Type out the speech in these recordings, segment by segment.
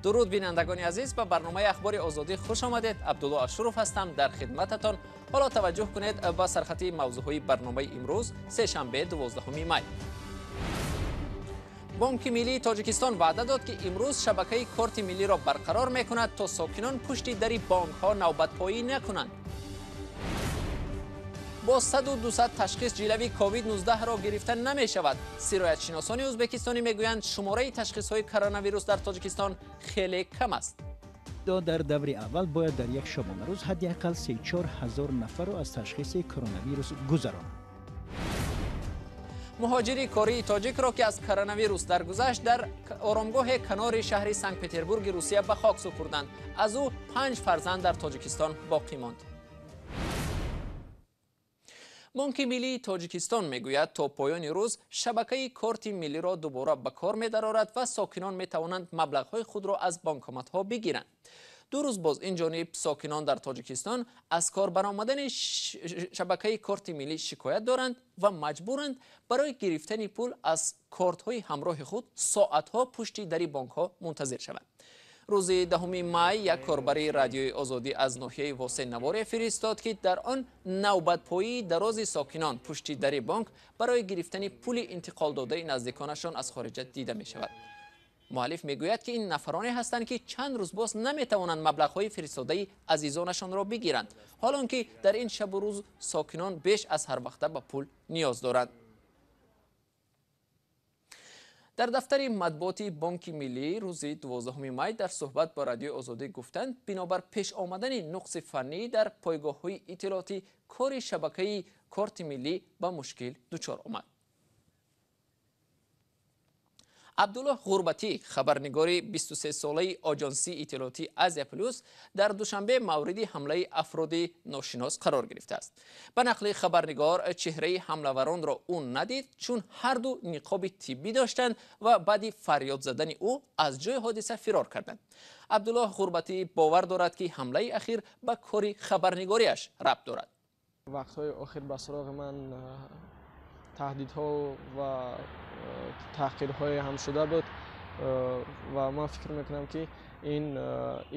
Дуруд бинандагони азиз, ба барномаи Ахбори Озодӣ хуш омадед. Абдулло Ашуров ҳастам, дар хидмататон. Ҳоло таваҷҷӯҳ кунед ба сархати мавзӯъҳои барномаи имрӯз, сешанбе 12 май. Бонки Миллии Тоҷикистон ваъда дод, ки имрӯз шабакаи корти миллиро барқарор мекунад, то сокинон пушти дари бонкҳо навбатпоӣ накунанд. Бо 100-200 ташхис ҷилави COVID-19-ро гирифта намешавад. Сироятшиносони ӯзбекистонӣ мегӯянд, шумораи ташхисҳои коронавирус дар Тоҷикистон хеле кам аст. Дар даври аввал бояд дар як шабонарӯз ҳадди ақал 3-4 ҳазор нафарро аз ташхиси коронавирус гузаронанд. Муҳоҷири кории тоҷикро, ки аз коронавирус даргузашт, дар оромгоҳи канори шаҳри Санкт-Петербурги Русия ба хок супурданд. Аз ӯ 5 фарзанд дар Тоҷикистон боқӣ монд. Бонки Миллии Тоҷикистон мегӯяд, то поёни рӯз шабакаи корти миллиро дубора ба кор медарорад ва сокинон метавонанд маблағҳои худро аз банкоматҳо бигиранд. 2 рӯз боз ин ҷониб сокинон дар Тоҷикистон аз кор баромадани шабакаи корти миллӣ шикоят доранд ва маҷбуранд барои гирифтани пул аз кортҳои ҳамроҳи худ соатҳо пушти дари бонкҳо мунтазир шаванд. Рӯзи 10 май як корбари Радиои Озодӣ аз ноҳияи Восе наворе фиристод, ки дар он навбатпоии дарози сокинон пушти дари бонк барои гирифтани пули интиқолдодаи наздиконашон аз хориҷа дида мешавад. Муаллиф мегӯяд, ки ин нафароне ҳастанд, ки чанд рӯз боз наметавонанд маблағҳои фиристодаи азизонашонро бигиранд, ҳолон ки дар ин шабу рӯз сокинон беш аз ҳар вақта ба пул ниёз доранд. Дар дафтари матбуоти Бонки Миллӣ рӯзи 12 май дар суҳбат бо Радиои Озодӣ гуфтанд, бинобар пеш омадани нуқси фаннӣ дар пойгоҳҳои иттилоотӣ кори шабакаи корти миллӣ ба мушкил дучор омад. Абдуллоҳ Ғурбатӣ, хабарнигори 23-солаи оҷонсии иттилоотӣ Азия Плюс, дар Душанбе мавриди ҳамлаи афроди ношинос қарор гирифтааст. Ба нақли хабарнигор, чеҳраи ҳамлаваронро ӯ надид, чун ҳарду ниқоби тиббӣ доштанд ва баъди фарёд задани ӯ аз ҷои ҳодиса фирор карданд. Абдуллоҳ Ғурбатӣ бовар дорад, ки ҳамлаи ахир ба кори хабарнигориаш рабт дорад. Вақтҳои охир ба суроғи ман таҳдидҳо ва таҳқирҳое ҳам шуда буд ва ман фикр мекунам, ки ин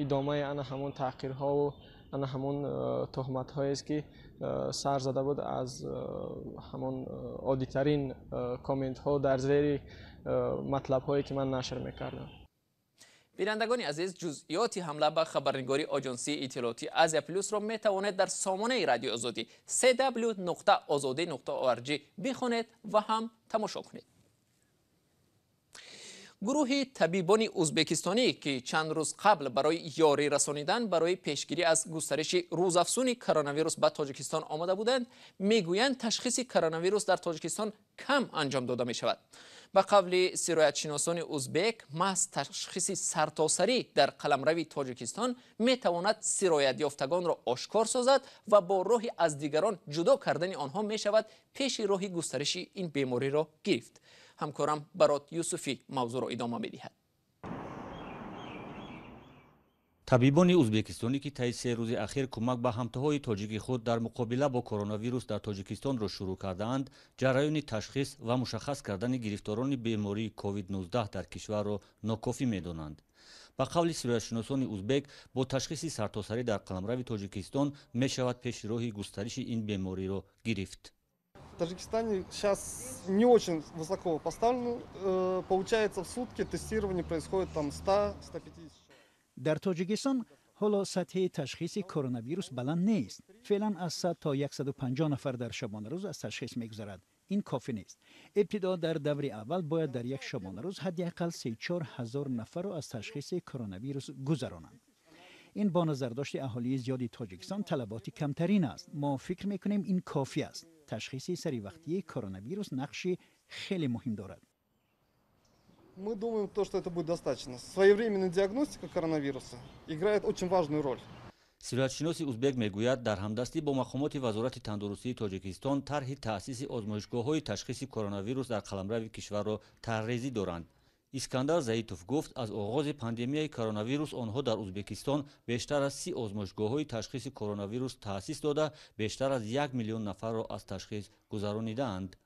идомаи ана ҳамон таҳқирҳову ана ҳамон туҳматҳоест, ки сар зада буд аз ҳамон оддитарин комментҳо дар зери матлабҳое, ки ман нашр мекардам. Бинандагони азиз, ҷузъиёти ҳамла ба хабарнигори оҷонсии иттилоотӣ Азия Плюсро метавонед дар сомонаи Радиои Озодӣ cw.ozodi.org бихонед ва ҳам тамошо кунед. Гурӯҳи табибони ӯзбекистонӣ, ки чанд рӯз қабл барои ёрӣ расонидан барои пешгирӣ аз густариши рӯзафзуни коронавирус ба Тоҷикистон омада буданд, мегӯянд, ташхиси коронавирус дар Тоҷикистон кам анҷом дода мешавад. Ба қавли сироятшиносони ӯзбек, маҳз ташхиси сартосарӣ дар қаламрави Тоҷикистон метавонад сироятёфтагонро ошкор созад ва бо роҳи аз дигарон ҷудо кардани онҳо мешавад пеши роҳи густариши ин бемориро гирифт. Ҳамкорам Барот Юсуфӣ мавзӯъро идома медиҳад. Табибони ӯзбекистонӣ, ки таи 3 рӯзи ахир кӯмак ба ҳамтоҳои тоҷики худ дар муқобила бо коронавирус дар Тоҷикистонро шурӯъ кардаанд, ҷараёни ташхис ва мушаххас кардани гирифторони бемории COVID-19 дар кишварро нокофӣ медонанд. Ба қавли сироятшиносони ӯзбек, бо ташхиси сартосарӣ дар қаламрави Тоҷикистон мешавад пеши роҳи густариши ин бемориро гирифт. В Таджикистане сейчас не очень высоко поставлено. Получается, в сутки тестирование происходит там 100-150. Дар Тоҷикистон ҳоло сатҳи ташхиси коронавирус баланд нест. Феълан аз 100 то 150 нафар дар шабонарӯз аз ташхис мегузарад. Ин кофӣ нест. Ибтидо дар даври аввал бояд дар як шабонарӯз ҳадди ақал 3-4 ҳазор нафарро аз ташхиси коронавирус гузаронанд. Ин бо назардошти аҳолии зиёди Тоҷикистон талаботи камтарин аст. Мо фикр мекунем, ин кофӣ аст. Ташхиси саривақтии коронавирус нақши хеле муҳим дорад. Мы думаем, то, что это будет достаточно. Своевременная диагностика коронавируса играет очень важную роль. Сироятшиноси узбек мегӯяд, дар ҳамдастӣ бо мақомоти Вазорати тандурустии Тоҷикистон тарҳи таъсиси озмоишгоҳҳои ташхиси коронавирус дар қаламрави кишварро тарҳрезӣ доранд. Искандар Заитов гуфт, аз оғози пандемияи коронавирус онҳо дар Узбекистон бештар аз 30 озмоишгоҳҳои ташхиси коронавирус таъсис дода, бештар аз 1 миллион нафарро аз ташхис гузаронидаанд.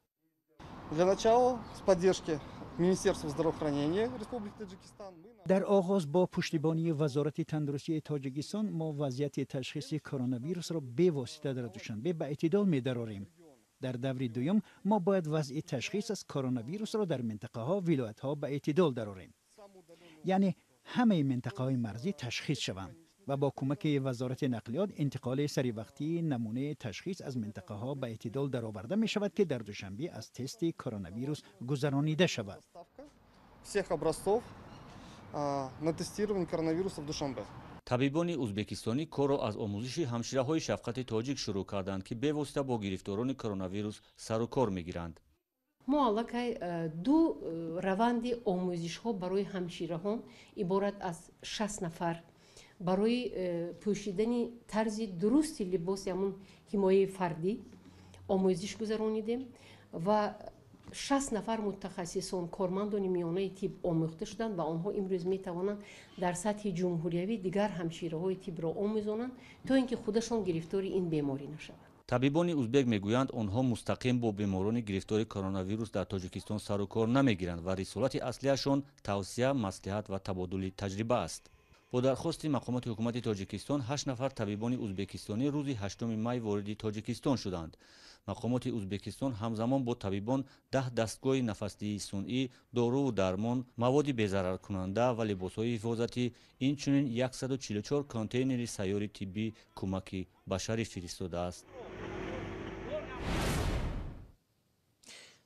Для начала с поддержки Министерства здравоохранения Республики Таджикистан. Дар оғоз бо пуштибонии Вазорати тандурустии Тоҷикистон мо вазъияти ташхиси коронавирусро бевосита дар Душанбе ба эътидол медарорем. Дар даври дуюм мо бояд вазъи ташхис аз коронавирусро дар минтақаҳо, вилоятҳо ба эътидол дарорем. Яъне ҳамаи минтақаҳои марзӣ ташхис шаванд ва бо кӯмаки Вазорати нақлиёт интиқоли саривақтии намунаи ташхис аз минтақаҳо ба эътидол дароварда мешавад, ки дар Душанбе аз тести коронавирус гузаронида шавад. Всех образцов на тестирование коронавируса в Душанбе. Табибони узбекистонӣ корро аз омӯзиши ҳамшираҳои шафқати тоҷик шурӯъ карданд, ки бевосита бо гирифторони коронавирус сару кор мегиранд. Мо аллакай ду раванди омӯзишҳо барои ҳамшираҳон иборат аз 60 нафар барои пӯшидани тарзи дурусти либоси ҳамун ҳимояи фардӣ омӯзиш гузаронидем ва 60 нафар мутахассисон, кормандони миёнаи тиб омӯхта шуданд ва онҳо имрӯз метавонанд дар сатҳи ҷумҳуриявӣ дигар ҳамшираҳои тибро омӯзонанд, то ин ки худашон гирифтори ин беморӣ нашаванд. Табибони узбек мегӯянд, онҳо мустақим бо беморони гирифтори коронавирус дар Тоҷикистон сару кор намегиранд ва рисолати аслияшон тавсия, маслиҳат ва табодули таҷриба аст. Бо дархости мақомоти ҳукумати Тоҷикистон 8 нафар табибони узбекистонӣ рӯзи 8 май вориди Тоҷикистон шуданд. Мақомоти Узбекистон ҳамзамон бо табибон 10 дастгоҳи нафасдиҳии сунъӣ, доруву дармон, маводи безараркунанда ва либосҳои ҳифозатӣ, инчунин 144 контейнери сайёри тиббӣ кӯмаки башарӣ фиристодааст.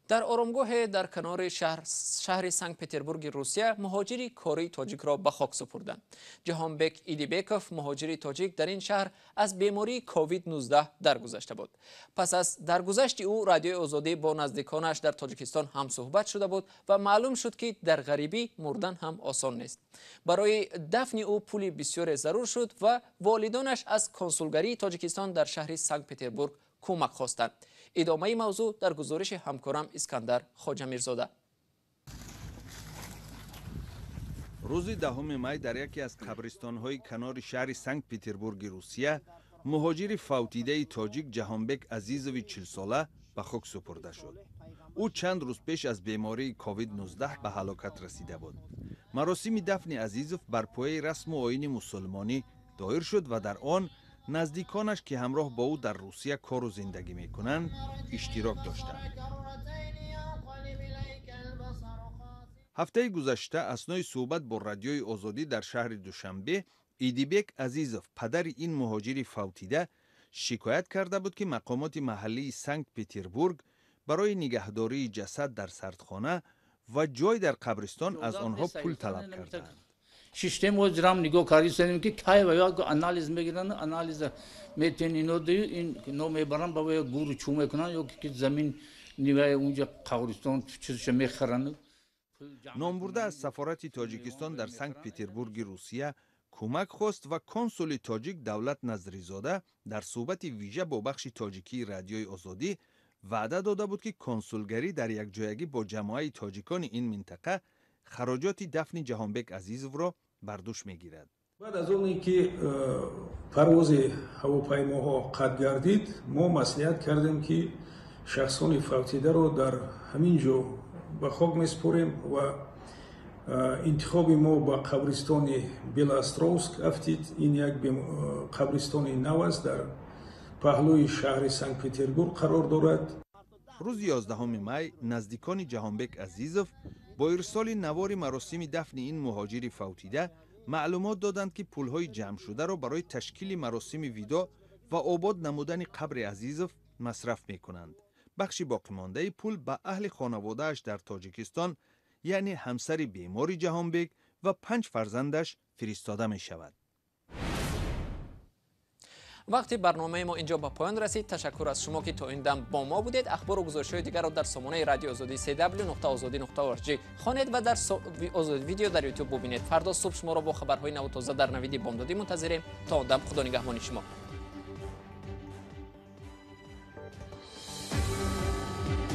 Дар оромгоҳе дар канори шаҳри Санкт-Петербурги Русия муҳоҷири кории тоҷикро ба хок супурданд. Ҷаҳонбек Идибеков, муҳоҷири тоҷик, дар ин шаҳр аз бемории COVID-19 даргузашта буд. Пас аз даргузашти ӯ Радиои Озодӣ бо наздиконаш дар Тоҷикистон ҳамсӯҳбат шуда буд ва маълум шуд, ки дар ғарибӣ мурдан ҳам осон нест. Барои дафни ӯ пули бисёре зарур шуд ва волидонаш аз консулгарии Тоҷикистон дар шаҳри Санкт-Петербург кӯмак хостанд. Идомаи мавзӯъ дар гузориши ҳамкорам Искандар Хоҷамирзода. Рӯзи 10 май дар яке аз қабристонҳои канори шаҳри Санкт-Петербурги Русия муҳоҷири фавтидаи тоҷик Ҷаҳонбек Азизови 40сола ба хок супурда шуд. Ӯ чанд рӯз пеш аз бемории COVID-19 ба ҳалокат расида буд. Маросими дафни Азизов бар пояи расму оини мусулмонӣ доир шуд ва дар он наздиконаш, ки ҳамроҳ бо ӯ дар Русия кору зиндагӣ мекунанд, иштирок доштанд. Ҳафтаи гузашта аснои суҳбат бо Радиои Озодӣ дар шаҳри Душанбе Идибек Азизов, падари ин муҳоҷири фавтида, шикоят карда буд, ки мақомоти маҳаллии Санкт-Петербург барои нигаҳдории ҷасад дар сардхона ва ҷой дар қабристон аз онҳо пул талаб карданд. Шиштем озирам нигоҳ кардистем, ки кай ва як анализ мегиранд, анализ метен ино дию, ино мебаранд ба як гуру чӯ мекунанд ё ки замин ниваи унҷа қабристон чизша мехаранд. Номбурда аз сафорати Тоҷикистон дар Санкт-Петербурги Русия кӯмак хост ва консули тоҷик Давлат Назризода дар суҳбати вижа бо бахши тоҷикии Радиои Озодӣ ваъда дода буд, ки консулгарӣ дар якҷоягӣ бо ҷамоаи тоҷикони ин минтақа хароҷоти дафни Ҷаҳонбек Азизовро бар дӯш мегирад. Баъд аз оне ки парвози ҳавопаймоҳо қатъ гардид, мо маслиҳат кардем, ки шахсони фавтидаро дар ҳамин ҷо ба хок месупорем ва интихоби мо ба қабристони Белоостровск афтид. Ин як қабристони нав аст, дар паҳлӯи шаҳри Санкт-Петербург қарор дорад. Рӯзи 11 май наздикони Ҷаҳонбек Азизов бо ирсоли навори маросими дафни ин муҳоҷири фавтида маълумот доданд, ки пулҳои ҷамъшударо барои ташкили маросими видоъ ва обод намудани қабри Азизов масраф мекунанд. Бахши боқимондаи пул ба аҳли хонаводааш дар Тоҷикистон, яъне ҳамсари бемори Ҷаҳонбек ва 5 фарзандаш фиристода мешавад. Вақти барномаи мо инҷо ба поён расид. Ташаккур аз шумо, ки то ин дам бо мо будед. Ахбору гузоришҳои дигарро дар сомонаи Радиои Озодӣ cw.ozodi.org хонед ва дар Озодӣ видео дар YouTube бубинед. Фардо субҳ шуморо бо хабарҳои наву тоза дар навиди бомдодӣ мунтазирем. То он дам Худо нигаҳбони шумо.